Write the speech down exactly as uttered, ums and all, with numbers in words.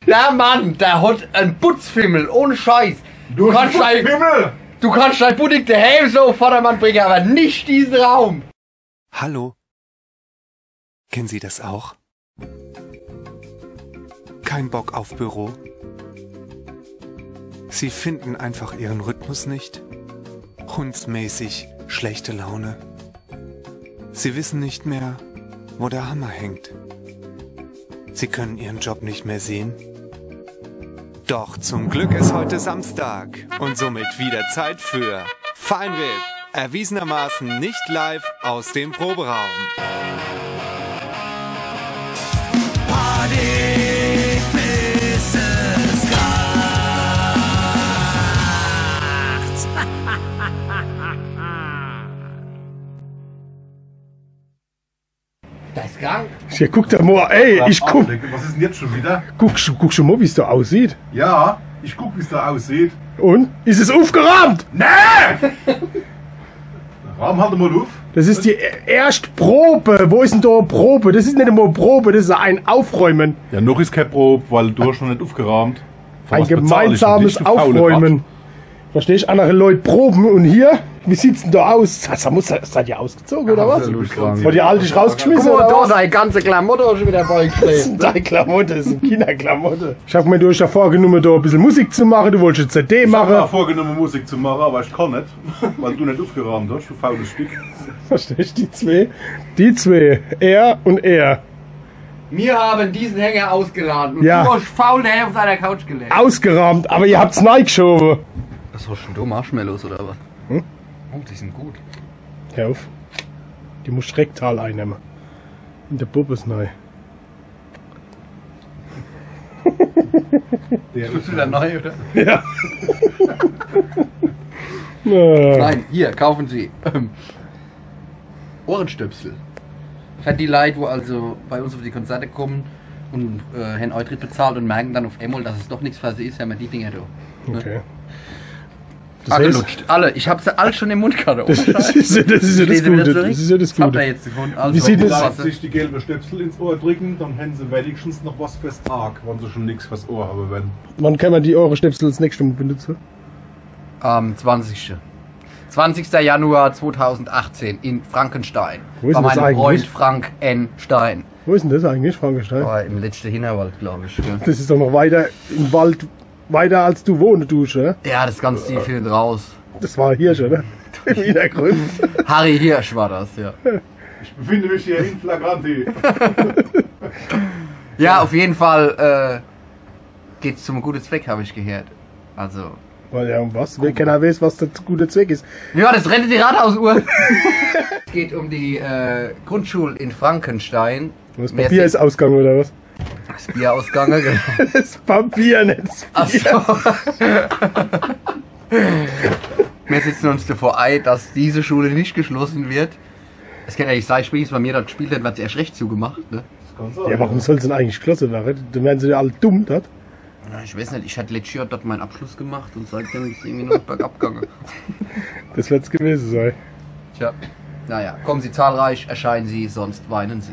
Der Mann, der hat en Putzfimmel, ohne Scheiß. Du hast en Putzfimmel? Du kannst dein Buddy daheim so uff Vordermann bringen, aber nicht diesen Raum. Hallo. Kennen Sie das auch? Kein Bock auf Büro? Sie finden einfach Ihren Rhythmus nicht? Hundsmäßig schlechte Laune? Sie wissen nicht mehr, wo der Hammer hängt. Sie können Ihren Job nicht mehr sehen. Doch zum Glück ist heute Samstag und somit wieder Zeit für Fine R I P, erwiesenermaßen nicht live aus dem Proberaum. Der ist krank. Ja, guck da mal, ey, ich guck. Was ist denn jetzt schon wieder? Guck, guck schon mal, wie es da aussieht. Ja, ich guck, wie es da aussieht. Und? Ist es aufgeräumt? Nee! Räum halt mal auf. Das ist die e-, Erstprobe. Wo ist denn da Probe? Das ist nicht einmal Probe, das ist ein Aufräumen. Ja, noch ist keine Probe, weil du hast noch nicht aufgeräumt. Ein gemeinsames Aufräumen. Verstehst du? Andere Leute proben und hier, wie sieht's denn da aus? Sa-, sa-, muss, seid ihr ausgezogen oder was? Absolut krank. Hat die Alte dich rausgeschmissen oder was? Guck mal, da, deine ganze Klamotte hast du wieder beigeschleppt. Das sind deine Klamotte, das sind Kinderklamotte. Ich hab mir, du hast ja vorgenommen, da ein bisschen Musik zu machen, du wolltest eine C D machen. Ich hab mir vorgenommen, Musik zu machen, aber ich kann nicht, weil du nicht aufgeräumt hast, du faules Stück. Verstehst du, die zwei? Die zwei, er und er. Wir haben diesen Hänger ausgeladen und du hast faul daheim auf deiner Couch gelegen. Ausgeräumt, aber ihr habt's neigeschoben. Was hast denn du, Marshmallows oder was? Hm? Oh, die sind gut. Hör auf. Die musst du rektal einnehmen. In der Puppe nei. Der ist wieder neu, oder? Ja. Nein, hier, kaufen Sie. Ähm, Ohrenstöpsel. Für die Leute, wo also bei uns auf die Konzerte kommen und, äh, haben Eintritt bezahlt und merken dann auf einmal, dass es doch nichts für sie ist, haben wir die Dinger da. Ne? Okay. Das heißt, angelutscht, alle. Ich hab sie alle schon im Mund gehabt. Das ist, das ist ja das Gute. Das ist ja das Gute. Habt ihr jetzt gefunden? Also, wie sieht es aus? Wenn die Leute sich die gelben Stöpsel ins Ohr drücken, dann haben sie wenigstens noch was fürs Arg, wenn sie schon nichts fürs Ohr haben werden. Wann kann man die Ohrenstöpsel das nächste Mal benutzen? Am zwanzigsten. Zwanzigster Januar zweitausendachtzehn in Frankenstein. Wo ist denn das eigentlich? Bei meinem Freund Frank N. Stein. Wo ist denn das eigentlich, Frankenstein? Oh, im letzten Hinterwald, glaub ich, gell? Das ist doch noch weiter im Wald, weiter als du wohnen tust, oder? Ja, das ist ganz tief hinten raus. Das war Hirsch, oder? Im Hintergrund. Harry Hirsch war das, ja. Ich befinde mich hier in flagranti. Ja, auf jeden Fall, äh, geht's zum guten Zweck, hab ich gehört. Also. Weil ja, um was? Wer keiner weiß, was der gute Zweck ist. Ja, das rettet die Rathausuhr. Es geht um die, äh, Grundschule in Frankenstein. Und das Papier ist ausgegangen, oder was? Das Bier ausgegangen, genau. Das Papier, nicht das Bier. Ach so. Wir setzen uns dafür ein, dass diese Schule nicht geschlossen wird. Es kann ja nicht sein, spätestens wenn wir dort gespielt haben, wird sie erst recht zugemacht, ne? Ja, warum soll sie denn eigentlich geschlossen werden? Dann werden sie ja alle dumm dort. Ja, ich weiß nicht, ich hatte letztes Jahr dort meinen Abschluss gemacht und seitdem ist irgendwie nur bergab gegangen. Das wird's gewesen sein. Tja, naja, kommen Sie zahlreich, erscheinen Sie, sonst weinen Sie.